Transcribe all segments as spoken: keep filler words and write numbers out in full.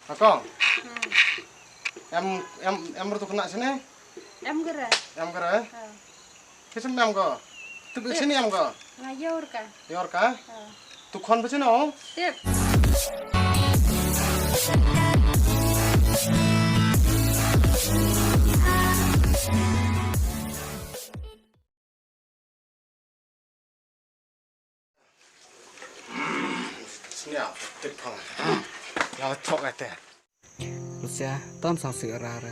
Akong. Em, em, em ruh tu kena sini? Em gere. Em gere? Ha. Kisem em ko? Tup sini em ko? Nga yor ka. Yor ka? Ha. Tu khon pachino? Tip. Snia, tip phang. Ya chok ate. Lucia, ton sang si ra re.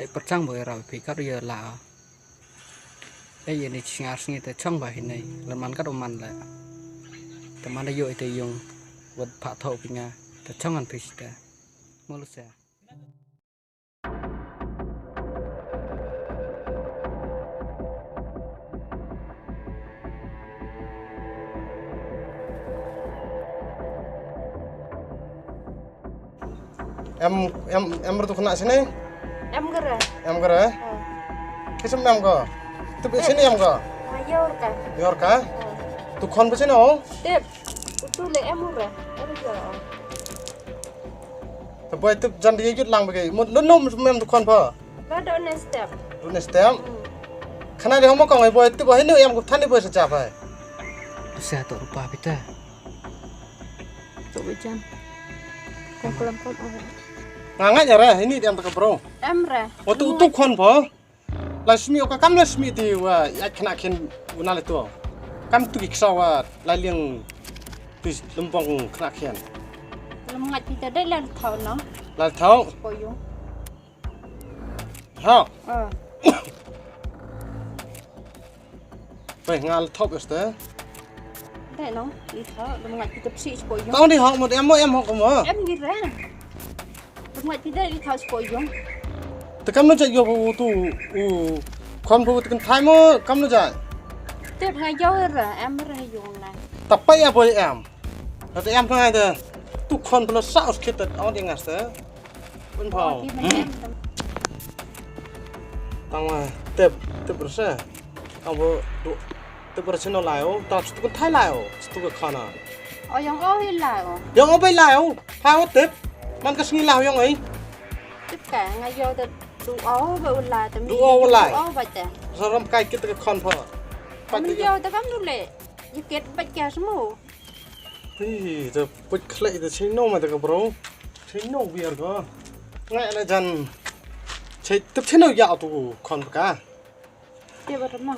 Ei, perchang boy ra pi kat ya la. Ei, ini chingar sini te chong ba hinai. Leman kat uman le. Te man da yo ite yung. Wat pha tho pinga. Te chong an pi sita. Mo Lucia. Em, em, em ruh tu kena sini? Em gere. Em gere? Ha. Kisem em ko? Tup sini em ko? Ha, yor ka. Yor ka? Ha. Tu khon pachino? Tip. Utu le em ure. Em gere. Te boi tip jan di yut lang bagi. Mut nun num mem tu khon pha. Ba do ne step. Do ne step. Hmm. Khana di homo kong boi tip boi nu em ku thani boi sa chap hai. Sa to rupa pita. To boi jan. Kong kelam kom ore. Nga ngai ya re, ini di em ta ka bro. Em re. Utu utu khon pha. Lai smi oka kam lai smi ti wa ya khna khen una le to. Kam tu ki ksa wa lai liang ti lembong khna khen. Lam ngat pita dai lai thau no. Lai thau. Ko yung. Ha. Ah. Pai ngal thop este. Dai no, i tha, dum ngat kita psi spo yung. Tang di hok mo em mo em hok mo. Em gere. Dum ngat kita i tha spo yung. Te kam no jai yo tu u kon bu te kan thai mo kam no jai. Te nga yo ra em ra yung na. Tapai ya boy em. Te em ngai te tu kon bu sa us kit te on di ngas te. Pun pau. Tang ma tip tip rasa. Tang bo du tip rasa no lai o. Tang stu kan thai lai o. Stu ka khana. O yang o hi lai o. Yang o bai lai o. Thai o tip. Man ka sngi lai o yang ai. Tip ka nga yo da du o ba u lai ta mi. Du o u lai. Du o ba ta. Sa ram kai kit ka khon pha. Pat yo da kam du le. Yi kit ba ka smu. Hi, da put khlei da chino ma da ka bro. Chino biar ko. Ngai la jan. Chai tip chino ya tu kon ka. Te ba ma.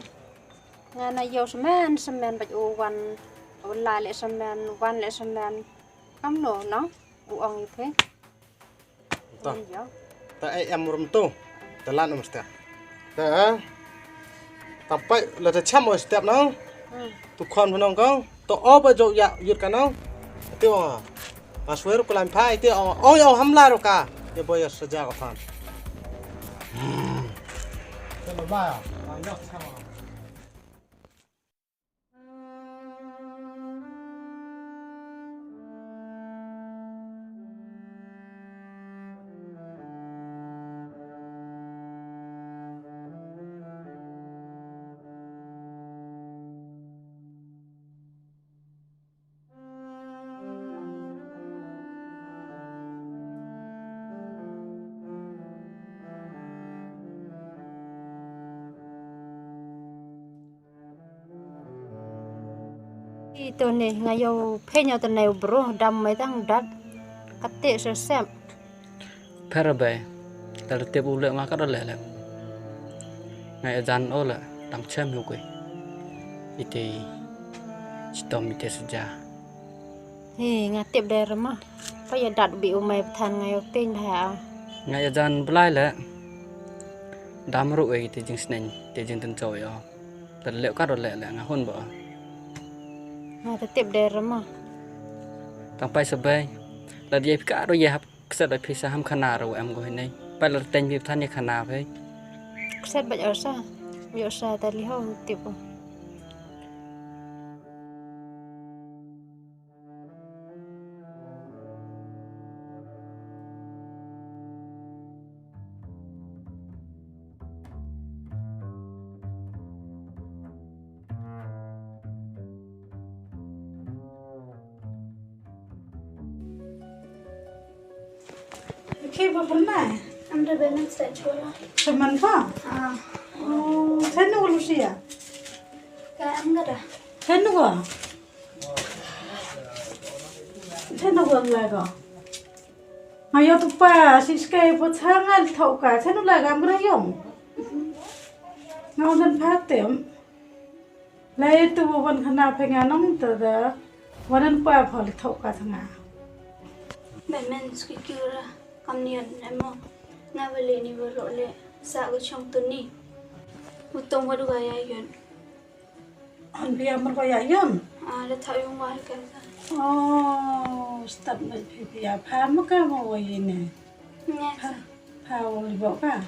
Nga na yo semen semen ba u wan. Wan la le semen, wan le semen. Kam no no. U ong yu phe. Ta. Wan yo. Ta ai em rum tu. Ta lan um step. Ta. Ta pai la ta cham o step no. Hmm. Tu khon phnong kong. To o ba jo ya yut ka no. Ti o. Mas wer ku lam phai ti o. O yo ham la ro ka. Ye boy sa ja ko phan. Hmm. Te ba ba. Ma yo cham o. Ito ne nga yo phe nya te ne bro dam mai tang dat kate se sep. Pher bai. Tal tep u le nga ka le le. Nga ya jan o le dang chem yu kwe. Ite chitom ite seja. He nga tep de rema. Pa ya dat bi u mai pthan nga yo teng da. Nga ya jan blai le. Dam ru e te jing sneng te jing ten chau yo. Tad leh ka ro leh leh nga hun ba. Nga ta tip der ma. Tang pai sabai. Lad ye ka ro ye hap kset ba phi sa ham khana ro em go hinai. Pai lad teng bi than ye khana pai. Kset ba yo sa. Yo sa ta li ho tip. Ba pernah. Am da bemen sa chola. Teman pa? Ah. Oh, senu lu sia. Ka am gada. Senu ka? Senu ka lai ka? Ayo tu pa, si skai po changal thau ka. Senu lai ka am gada yong. Ngau dan patem. Lai tu wan khana phe nga nong ta da. Wanan pa phol thok ka tanga. Bemen ski kiura kam nian emo. Nga bele ni belo le sa ko chong tu ni. Utom wadu ga ya yun. An bia mer ko ya yun. Ah, le thau yung wa ka. Oh, start na phi phi ya pha ma ka mo wa yi ne. Nya. Pha, pha wa li bo ka.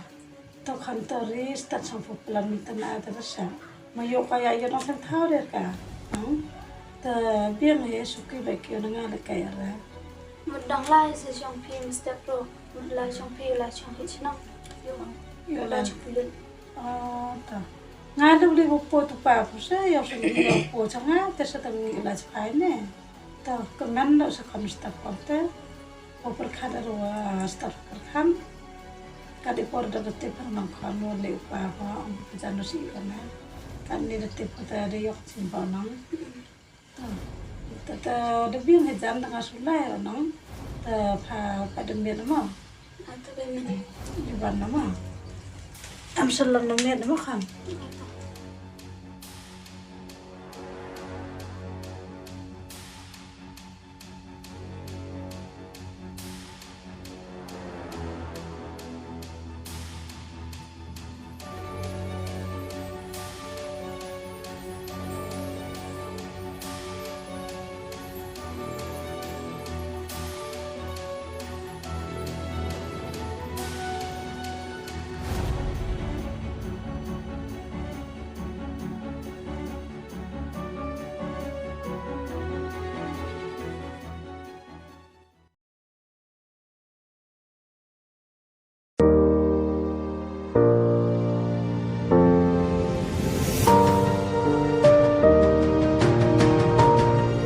To khan to ri start sang pu plan ta na ta sa. Ma yo ka ya yo no sang thau de ka. Hmm? Ta biang he suki ba ki na nga le ka ya ra. Mut dang lai sa chong phi mistep ro. Mut lai chong phi lai chong hi chnong. Yo. Yo lai chong phi lut. Oh, ta. Nga lu li bo po tu pa pu sa yo sang yo po chang nga ta sa ta ngi lai chpai ne. Ta ka man lo sa khan start ko te. Ko pyrkhat ar wa start pyrkhat. Ka dei por da te par nang khan no le pa pa ong ka jan no si ka na. Kan ni da te pa ta da yok sim pa nang. Ta ta da biang he jan da nga sulai nang. Ta pa pa da miet mo. Ata da miet. Di ban mo. Am salam no miet mo khan.